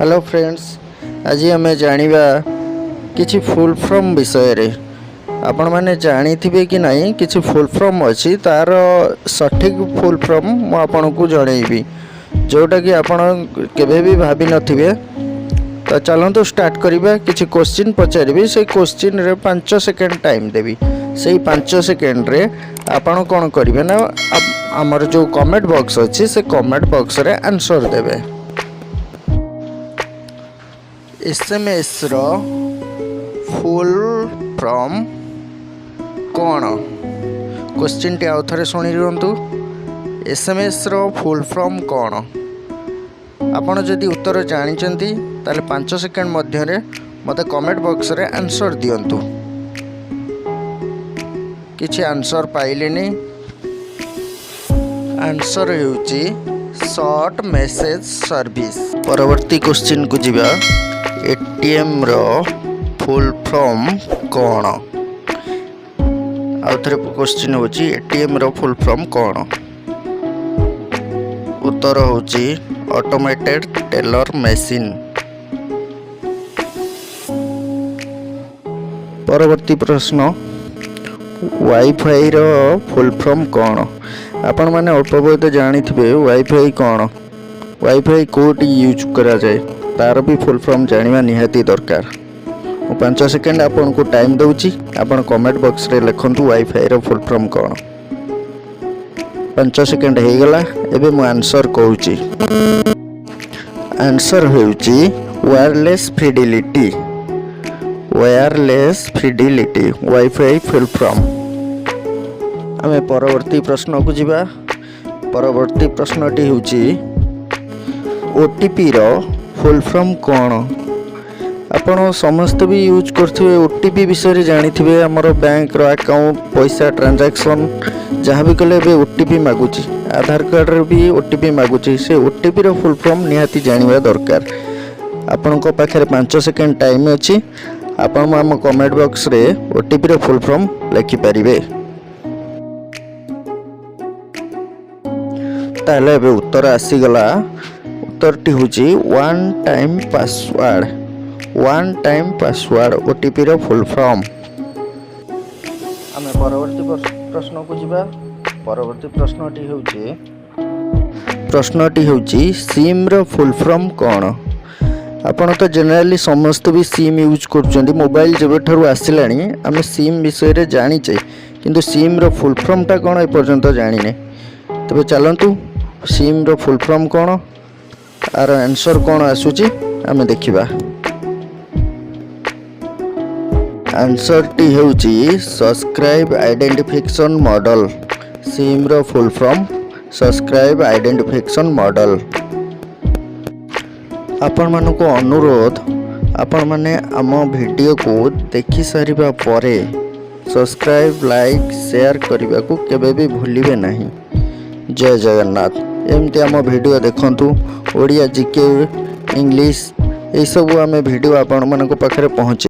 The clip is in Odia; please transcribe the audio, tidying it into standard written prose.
ହ୍ୟାଲୋ ଫ୍ରେଣ୍ଡସ୍, ଆଜି ଆମେ ଜାଣିବା କିଛି ଫୁଲ୍ ଫର୍ମ ବିଷୟରେ। ଆପଣମାନେ ଜାଣିଥିବେ କି ନାହିଁ, କିଛି ଫୁଲ୍ ଫର୍ମ ଅଛି, ତା'ର ସଠିକ୍ ଫୁଲ୍ ଫର୍ମ ମୁଁ ଆପଣଙ୍କୁ ଜଣେଇବି, ଯେଉଁଟାକି ଆପଣ କେବେ ବି ଭାବିନଥିବେ। ତ ଚାଲନ୍ତୁ ଷ୍ଟାର୍ଟ କରିବା। କିଛି କୋଶ୍ଚିନ୍ ପଚାରିବି, ସେଇ କୋଶ୍ଚିନ୍ରେ 5 ସେକେଣ୍ଡ ଟାଇମ୍ ଦେବି। ସେଇ 5 ସେକେଣ୍ଡରେ ଆପଣ କ'ଣ କରିବେ ନା, ଆମର ଯେଉଁ କମେଣ୍ଟ ବକ୍ସ ଅଛି, ସେ କମେଣ୍ଟ ବକ୍ସରେ ଆନ୍ସର୍ ଦେବେ। ଏସ୍ଏମ୍ଏସ୍ର ଫୁଲ୍ ଫର୍ମ କ'ଣ? କୋଶ୍ଚିନ୍ଟି ଆଉ ଥରେ ଶୁଣି ନିଅନ୍ତୁ। ଏସ୍ଏମ୍ଏସ୍ର ଫୁଲ୍ ଫର୍ମ କ'ଣ? ଆପଣ ଯଦି ଉତ୍ତର ଜାଣିଛନ୍ତି, ତାହେଲେ 5 ସେକେଣ୍ଡ ମଧ୍ୟରେ ମୋତେ କମେଣ୍ଟ ବକ୍ସରେ ଆନ୍ସର୍ ଦିଅନ୍ତୁ। କିଛି ଆନ୍ସର୍ ପାଇଲିନି। ଆନ୍ସର୍ ହେଉଛି ସର୍ଟ ମେସେଜ୍ ସର୍ଭିସ୍। ପରବର୍ତ୍ତୀ କୋଶ୍ଚିନ୍କୁ ଯିବା। ଏଟିଏମ୍ର ଫୁଲ୍ ଫର୍ମ କ'ଣ? ଆଉ ଥରେ କୋଶ୍ଚିନ୍ ହେଉଛି, ଏଟିଏମ୍ର ଫୁଲ୍ ଫର୍ମ କ'ଣ? ଉତ୍ତର ହେଉଛି ଅଟୋମେଟେଡ୍ ଟେଲର ମେସିନ୍। ପରବର୍ତ୍ତୀ ପ୍ରଶ୍ନ, ୱାଇଫାଇର ଫୁଲ୍ ଫର୍ମ କ'ଣ? ଆପଣମାନେ ଅଳ୍ପ ବହୁତ ଜାଣିଥିବେ ୱାଇଫାଇ କ'ଣ, ୱାଇଫାଇ କେଉଁଠି ୟୁଜ୍ କରାଯାଏ, ତା'ର ବି ଫୁଲ୍ ଫର୍ମ ଜାଣିବା ନିହାତି ଦରକାର। ମୁଁ 5 ସେକେଣ୍ଡ ଆପଣଙ୍କୁ ଟାଇମ୍ ଦେଉଛି। ଆପଣ କମେଣ୍ଟ ବକ୍ସରେ ଲେଖନ୍ତୁ ୱାଇଫାଇର ଫୁଲ୍ ଫର୍ମ କ'ଣ। 5 ସେକେଣ୍ଡ ହେଇଗଲା। ଏବେ ମୁଁ ଆନ୍ସର୍ କହୁଛି। ଆନ୍ସର୍ ହେଉଛି wireless fidelity. Wireless fidelity, WiFi full form. ଆମେ ପରବର୍ତ୍ତୀ ପ୍ରଶ୍ନକୁ ଯିବା। ପରବର୍ତ୍ତୀ ପ୍ରଶ୍ନଟି ହେଉଛି, ଓଟିପିର ଫୁଲ୍ ଫର୍ମ କ'ଣ? ଆପଣ ସମସ୍ତେ ବି ୟୁଜ୍ କରୁଥିବେ, ଓଟିପି ବିଷୟରେ ଜାଣିଥିବେ। ଆମର ବ୍ୟାଙ୍କର ଆକାଉଣ୍ଟ, ପଇସା ଟ୍ରାଞ୍ଜାକ୍ସନ୍ ଯାହା ବି କଲେ ଏବେ ଓଟିପି ମାଗୁଛି। ଆଧାର କାର୍ଡ଼ରେ ବି ଓଟିପି ମାଗୁଛି। ସେ ଓଟିପିର ଫୁଲ୍ ଫର୍ମ ନିହାତି ଜାଣିବା ଦରକାର। ଆପଣଙ୍କ ପାଖରେ 5 ସେକେଣ୍ଡ ଟାଇମ୍ ଅଛି। ଆପଣ ଆମ କମେଣ୍ଟ ବକ୍ସରେ ଓଟିପିର ଫୁଲ୍ ଫର୍ମ ଲେଖିପାରିବେ। ତାହେଲେ ଏବେ ଉତ୍ତର ଆସିଗଲା। ଉତ୍ତରଟି ହେଉଛି one time password. One time password ଓଟିପିର full form. ଆମେ ପରବର୍ତ୍ତୀ ପ୍ରଶ୍ନକୁ ଯିବା। ପରବର୍ତ୍ତୀ ପ୍ରଶ୍ନଟି ହେଉଛି, ସିମ୍ର ଫୁଲ୍ ଫର୍ମ କ'ଣ? ଆପଣ ତ ଜେନେରାଲି ସମସ୍ତେ ବି ସିମ୍ ୟୁଜ୍ କରୁଛନ୍ତି। ମୋବାଇଲ ଯେବେଠାରୁ ଆସିଲାଣି, ଆମେ ସିମ୍ ବିଷୟରେ ଜାଣିଛେ, କିନ୍ତୁ ସିମ୍ର ଫୁଲ୍ ଫର୍ମଟା କ'ଣ ଏପର୍ଯ୍ୟନ୍ତ ଜାଣିନେ। ତେବେ ଚାଲନ୍ତୁ, ସିମ୍ର ଫୁଲ୍ ଫର୍ମ କ'ଣ, ଆର ଆନ୍ସର୍ କ'ଣ ଆସୁଛି ଆମେ ଦେଖିବା। ଆନ୍ସର୍ଟି ହେଉଛି ସବସ୍କ୍ରାଇବ୍ ଆଇଡେଣ୍ଟିଫିକେସନ୍ ମଡ଼େଲ୍। ସିମ୍ର full form subscribe identification model. ଆପଣମାନଙ୍କୁ ଅନୁରୋଧ, ଆପଣମାନେ ଆମ ଭିଡ଼ିଓକୁ ଦେଖି ସାରିବା ପରେ ସବସ୍କ୍ରାଇବ୍, ଲାଇକ୍, ସେୟାର କରିବାକୁ କେବେ ବି ଭୁଲିବେ ନାହିଁ। ଜୟ ଜଗନ୍ନାଥ। ଏମିତି ଆମ ଭିଡ଼ିଓ ଦେଖନ୍ତୁ। ଓଡ଼ିଆ, ଜିକେ, ଇଂଲିଶ, ଏଇସବୁ ଆମେ ଭିଡ଼ିଓ ଆପଣମାନଙ୍କ ପାଖରେ ପହଞ୍ଚେ